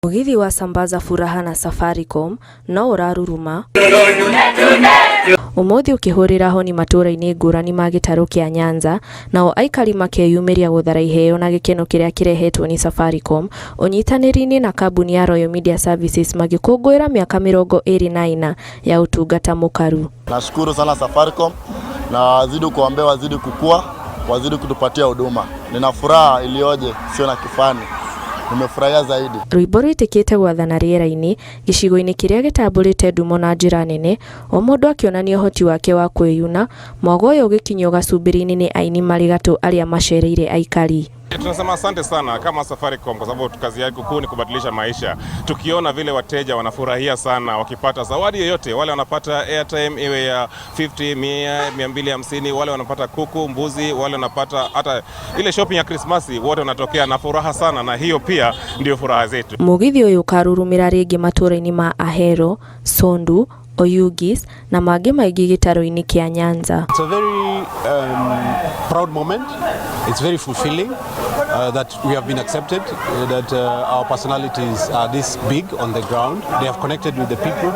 Mũgithi wa Sambaza Furaha na Safaricom no ũraruruma ũmũthĩ ũkĩhũrĩra honi matũũra-inĩ ngũrani ma gĩtarũ kĩa Nyanza, nao aikari makeyumĩria gũthara iheo na gĩkeno kĩrĩa kĩrehetwo nĩ Safaricom ũnyitanĩri-inĩ na kambuni ya Royal Media Services magĩkũngũĩra mĩaka 24 ya ũtungata mũkaru. Nashukuru sana Safaricom na wazidi kuambia wazidi kukua, wazidi kutupatia huduma. Nina furaha iliyoje, sio na kifani. Nimefurahia zaidi. Rwĩmbo rwĩtĩkĩte gwathana rĩera-inĩ gĩcigo-inĩ kĩrĩa gĩtambũrĩte ndumo na njĩra nene, o mũndũ akĩonania ũhoti wake wa kwĩyuna, mwago ũyũ ũgĩkinyio gacumbĩrĩ-inĩ nĩ aini marĩ gatũ arĩa macereire aikari. Tunasema asante sana kama Safaricom kwa sababu kazi yako kuu ni kubadilisha maisha. Tukiona vile wateja wanafurahia sana wakipata zawadi yoyote, wale wanapata airtime iwe ya 50, 100, 250, wale wanapata kuku, mbuzi, wale wanapata hata ile shopping ya Krismasi, wote wanatokea na furaha sana, na hiyo pia ndio furaha zetu. Mũgithi ũyũ ũkarurumĩra rĩngĩ matũũra-inĩ ma Ahero, Sondu, Oyugis na mangĩ maingĩ gĩtarũ-inĩ kĩa Nyanza. It's a very proud moment. It's very fulfilling that we have been accepted, that our personalities are this big on the ground. They have connected with the people,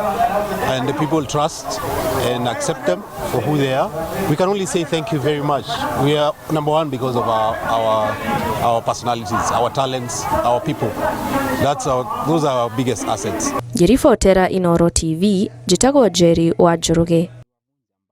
and the people trust and accept them for who they are. We can only say thank you very much. We are number one because of our personalities, our talents, our people. Those are our biggest assets. Ngĩribotera Inooro TV, njĩtagwo Njeri wa Njoroge.